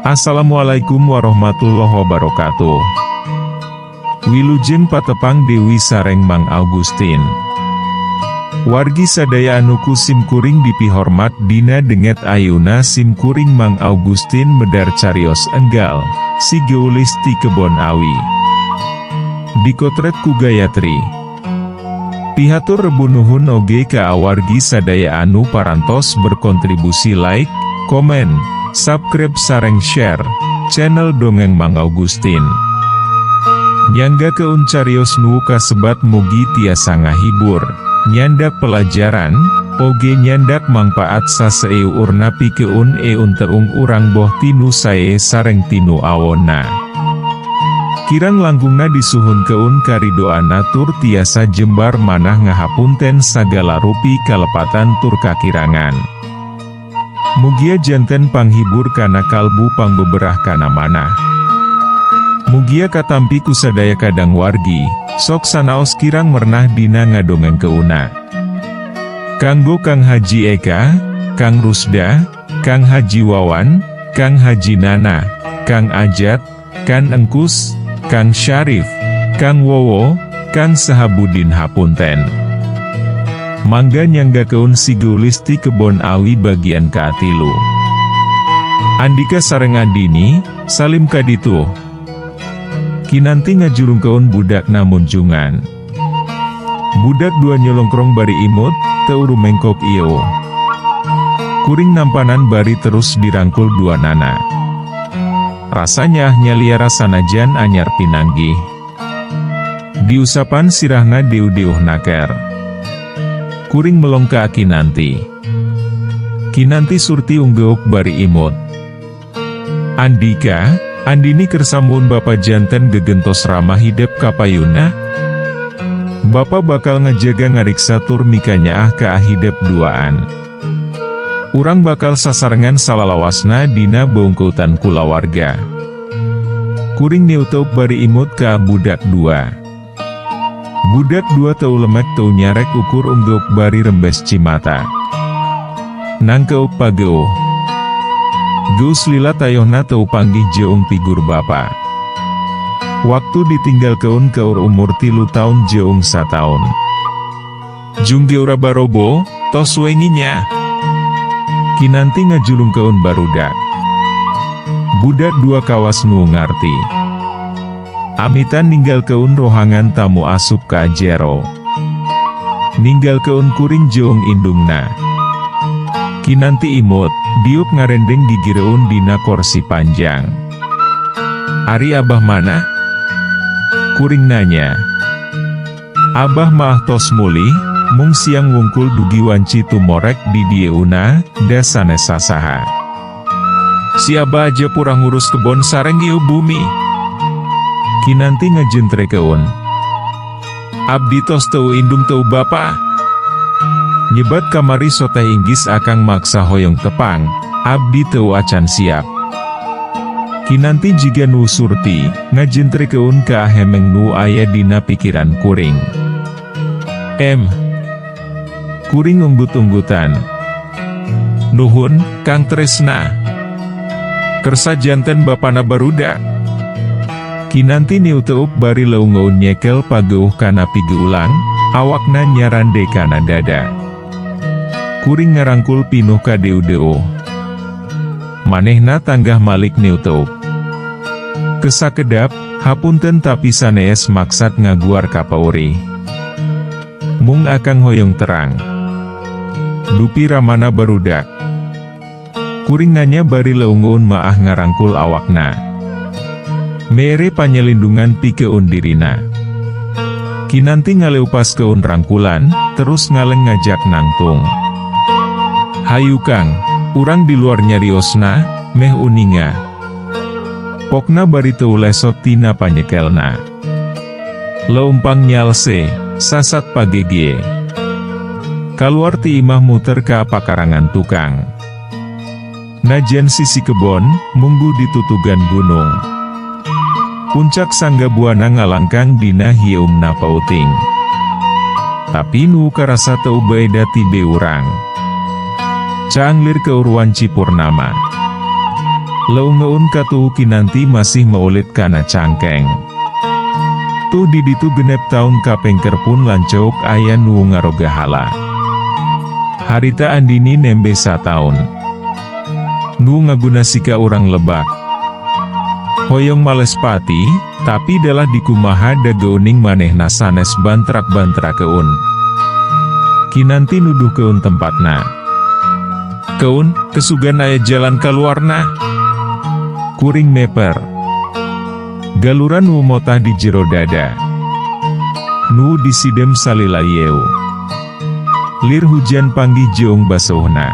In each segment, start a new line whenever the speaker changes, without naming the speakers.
Assalamualaikum warahmatullahi wabarakatuh. Wilujeng patepang Dewi sareng Mang Augustin. Wargi sadaya anu ku simkuring dipihormat, dina dinten ayeuna simkuring Mang Augustin medar carios enggal, Si Geulis ti Kebon Awi. Dikotret ku Gayatri. Pihatur rebu nuhun oge ka awargi sadaya anu parantos berkontribusi like, komen, subscribe sareng share channel Dongeng Mang Augustin. Nyanggakeun carios nu kasebat mugi tiasa ngahibur, nyandak pelajaran, oge nyandak mangpaat saseueurna pikeun eun-teung urang boh tinu sae sareng tinu awonna. Kirang langkungna disuhunkeun karidoanna tur tiasa jembar manah ngahapunten sagala rupi kalepatan tur kakirangan. Mugia janten panghibur kana kalbu, pangbeberah kana manah. Mugia katampi ku sadaya kadang wargi, sok sanaos kirang mernah dina ngadongengkeunna. Kanggo Kang Haji Eka, Kang Rusda, Kang Haji Wawan, Kang Haji Nana, Kang Ajat, Kang Engkus, Kang Syarif, Kang Wowo, Kang Sahabudin, hapunten. Mangga nyanggakeun Si Geulis ti Kebon Awi bagian kaatilu. Andika sareng Andini, salim kaditu. Kinanti ngajulungkeun budakna munjungan. Budak dua nyolongkrong bari imut, teu rumengkok ieu. Kuring nampanan bari terus dirangkul dua nana. Rasanya nyaliara sanajan anyar pinanggih. Diusapan sirahna deuh-deuh naker. Kuring melong ka Kinanti. Kinanti surti unggeuk bari imut. "Andika, Andini, kersa mun Bapa janten gegentos ramah hidep kapayuna? Bapa bakal ngejaga, ngariksa tur mikanyaah ka hidep duaan. Urang bakal sasarengan salalawasna dina beungkeutan kulawarga." Kuring niuteup bari imut ka budak dua. Budak dua teu lemek, teu nyarek, ukur unggeuk bari rembes cimata. Nangkeup pageuh. Geus lila tayohna teu panggih jeung figur bapa. Waktu ditinggalkeun keur umur 3 taun jeung sataun. "Jung geura barobo, tos wengi nya." Kinanti ngajulungkeun barudak. Budak dua kawas nu ngarti. Amitan ninggalkeun rohangan tamu asup ka jero. Ninggalkeun kuring jeung indungna. Kinanti imut, diuk ngarendeng gigireun dina korsi panjang. "Ari Abah mana?" Kuring nanya. "Abah mah tos mulih, mung siang wungkul dugi wanci tumorek di dieuna, da sanes sasaha. Si Abah aja purah ngurus kebon sareng ieu bumi." Kinanti ngajentrekeun. "Abdi tos teu indung, teu bapa. Nyebat kamari soteh inggis akang maksa hoyong tepang, abdi teu acan siap." Kinanti jiga nu surti, ngajentrekeun ka hemeng nu aya dina pikiran kuring. "M." Kuring unggut-unggutan. "Nuhun, Kang Tresna. Kersa janten bapana barudak." Kinanti niuteup bari leungeun nyekel pageuh kana pigeulang, awakna nyarande kana dada. Kuring ngarangkul pinuh kadeuh-deuh. Manehna tanggah malik niuteup. "Kesakedap, hapunten, tapi sanes maksad ngaguar kapaurih. Mung akang hoyong terang. Dupi ramana barudak?" Kuring nanya bari leungeun maah ngarangkul awakna. Mere panyelindungan pikeun dirina. Kinanti ngaleupaskeun rangkulan, terus ngaleng ngajak nangtung. "Hayu Kang, urang di luar nyariosna, meh uninga." Pokna bari teu lesot tina panyekelna. Leumpang nyalse, sasat pagege. Kaluar ti imah muter ka pakarangan tukang. Najan sisi kebon, mungguh ditutugan gunung. Puncak Sanggabuana ngalangkang dina hieumna peuting. Tapi nu karasa teu beda ti urang. Caanglir keur wanci purnama. Leungeun katuhu Kinanti masih meulit kana cangkeng. Tuh di ditu 6 taun kapengker pun lanceuk aya nu ngarogahala. Harita Andini nembe sataun. Nu ngaguna ka urang lebak. Hoyong males pati, tapi dalah dikumaha da geuning manehna sanes bantrak-bantrakeun. Kinanti nuduhkeun tempatna. Keun, kesugan aya jalan kaluarna. Kuring meper. Galuran nu motah di jero dada. Nu disidem salila yeu. Lir hujan panggih jeung baseuhna.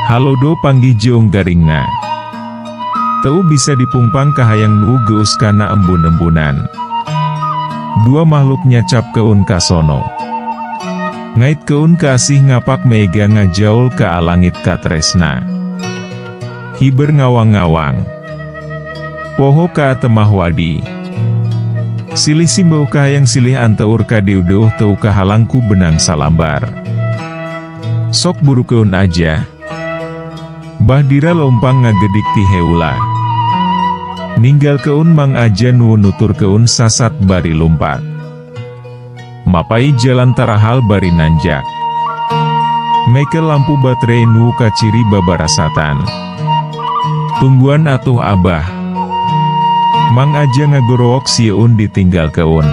Halodo panggih jeung garingna. Teu bisa dipungpang kahayang nu geus kana embun-embunan. Dua makhluk nyacapkeun kasono. Ngaitkeun kaasih ngapak mega ngajaul ka alangit katresna. Hiber ngawang-ngawang. Poho ka temah wadi. Silih simbeuh kahayang silih anteur kadeuh-deuh teu kahalang ku benang salambar. Sok burukeun aja. Bahdira leumpang ngagedik ti heula. Ninggalkeun Mang Aja nu nuturkeun sasat bari lumpat. Mapai jalan tarahal bari nanjak. Mekel lampu baterai nu kaciri babarasatan. Tungguan atuh, Abah. Mang Aja ngagorowok sieun ditinggalkeun.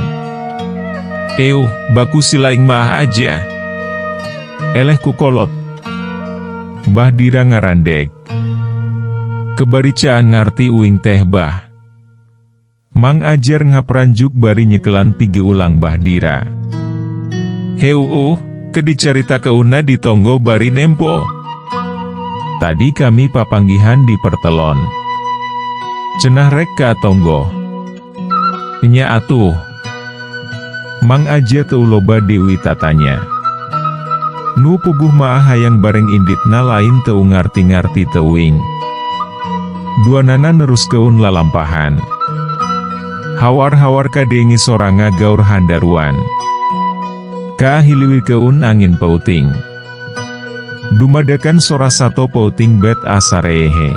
Euh, baku silaing mah aja. Eleh ku kolot. Bahdira ngarandeg. Kebaricaan ngarti uing teh, Bah. Mang Ajar ngapranjuk bari nyekelan pigeulang Bahdira. Heuuh, ke dicaritakeunna di tonggo bari nempo. Tadi kami papanggihan di pertelon. Cenah rek ka tonggo. Nya atuh. Mang Aja teu loba deui tatanya. Nu puguh maah hayang bareng inditna lain teu ngarti-ngarti teuing. Duanana neruskeun lalampahan. Hawar-hawar kadenge soranga gaur handaruan. Kahiliwirkeun angin peuting. Dumadakan sora sato peuting bet asa reehe.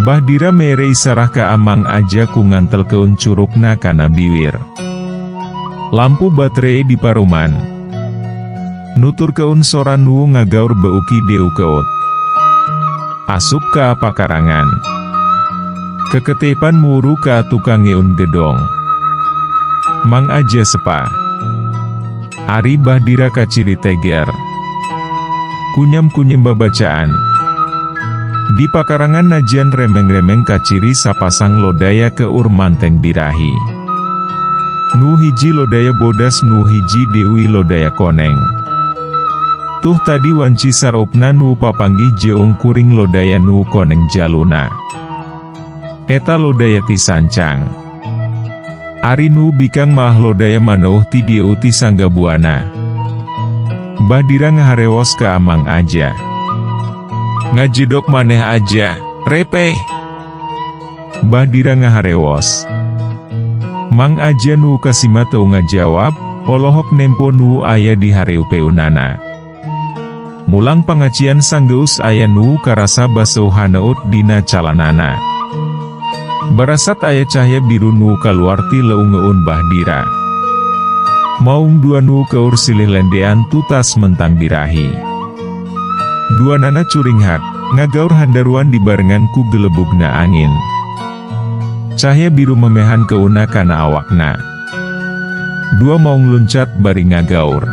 Bahdira mere isarah ka Amang Aja ku ngantelkeun curukna kana biwir. Lampu baterai di paruman. Nuturkeun sora nu ngagaur beuki deukeut. Asup ka pakarangan. Keketepan muru ka tukang ngeun gedong. Mang Aja sepa. Ari Bahdira kaciri teger. Kunyam-kunyam babacaan. Di pakarangan najan remeng-remeng kaciri sapasang lodaya keur manteng birahi. Nu hiji lodaya bodas, nu hiji deui lodaya koneng. Tuh tadi wanci saropna nu papanggih jeung kuring lodaya nu koneng jaluna. Eta lodaya ti sancang. Ari nu bikang mah lodaya maneuh ti dieu ti Sanggabuana. Bahdira ngaharewos ka Amang Aja. Ngajedok maneh aja, repeh. Bahdira ngaharewos. Mang Aja nu kasima teu ngajawab, olohok nempo nu aya di hareupeunana. Mulang pangacian sanggeus aya nu karasa baseuh haneut dina calanana. Barasat aya cahaya biru nu kaluar ti leungeun Bahdira. Maung dua nu keur silih lendean tutas mentang birahi. Duanana curinghak, ngagaur handaruan dibarengan ku gelebugna angin. Cahaya biru memehan keuna kana awakna. Dua maung luncat bari ngagaur.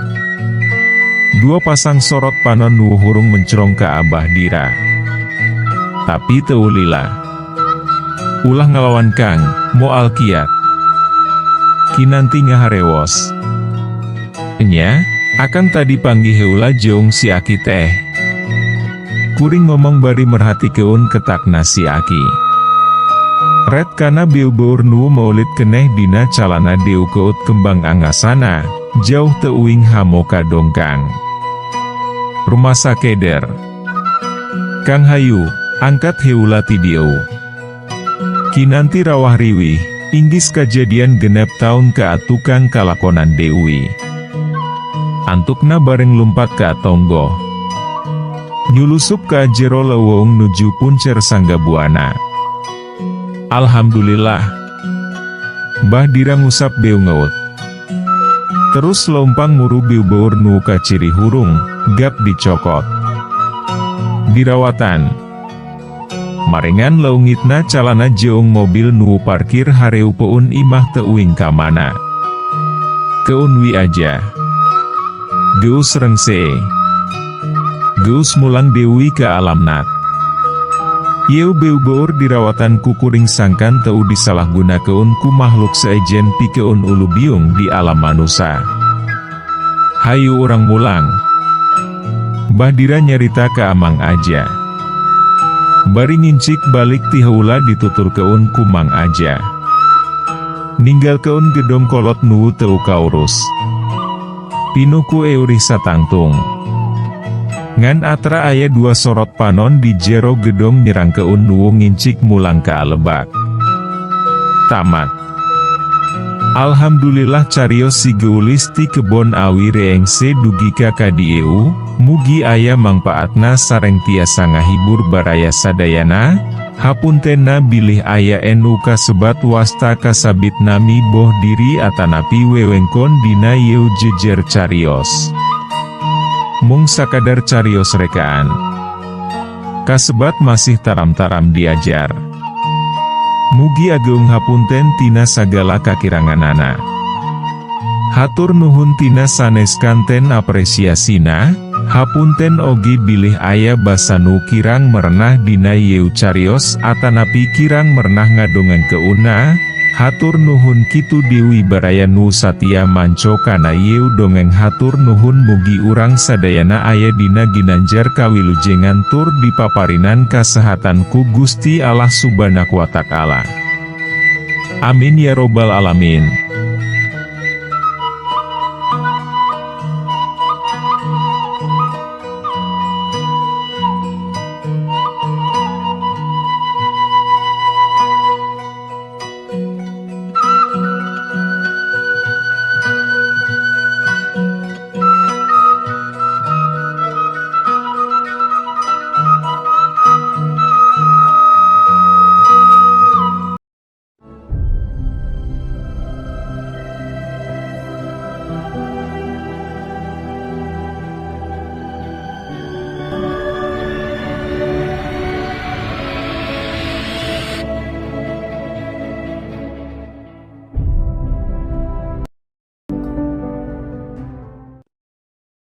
Dua pasang sorot panon nu hurung mencrong ka Abah Dira. Tapi teu lila. Ulah ngalawan, Kang, moal kiat. Kinanti ngaharewos. Enya, akang tadi panggih heula jeung si Aki teh. Kuring ngomong bari merhatikeun ketakna si Aki. Red kana beueur nu maulit keneh dina calana deukeut kembang angasana, jauh teuing hamo kadongkang. Rumasa keder. Kang hayu, angkat heula ti dieu. Kinanti rawah riwih, inggis kajadian 6 taun ka tukang kalakonan deui. Antukna bareng lumpat ka tonggoh. Nyulusup ka jero leuweung nuju puncer Sanggabuana. Alhamdulillah. Mbah Dira ngusap beungeut. Terus leumpang muru beubeur nu kaciri hurung, gap dicokot. Dirawatan. Marengan leungitna calana jeung mobil nu parkir hareupeun imah teuing ka mana. Keun wi aja. Geus rengse. Geus mulang deui ka alamna. Ieu beubeur dirawatan ku kuring sangkan teu disalahgunakeun ku makhluk sejen pikeun ulubiung di alam manusa. Hayu urang mulang. Mbah Dira nyarita ka Amang Aja. Bari ngincik balik ti heula dituturkeun ku Mang Aja. Ninggalkeun gedong kolot nu teu kaurus. Pinuh ku eurih satangtung. Ngan atra aya dua sorot panon di jero gedong nyerangkeun nu ngincik mulang ka alebak. Tamat. Alhamdulillah, carios si geulis ti Kebon Awi reengse dugika ka dieu, mugi aya mangpaatna sareng tiasa ngahibur baraya sadayana. Hapuntenna bilih aya enu kasebat wasta kasabit nami boh diri atanapi wewengkon dina ieu jejer carios. Mung sakadar carios rekaan. Kasebat masih taram-taram diajar. Mugi ageung hapunten tina sagala kakiranganana. Hatur nuhun tina sanes kanten apresiasina, hapunten oge bilih aya basa nu kirang merenah dina ieu carios atanapi kirang merenah ngadongengkeunna. Hatur nuhun kitu deui baraya nu satia manco kana ieu dongeng. Hatur nuhun, mugi urang sadayana aya dina ginanjar kawilujengan tur dipaparinan kasehatan ku Gusti Allah Subhanahu wa Ta'ala. Amin ya robbal alamin.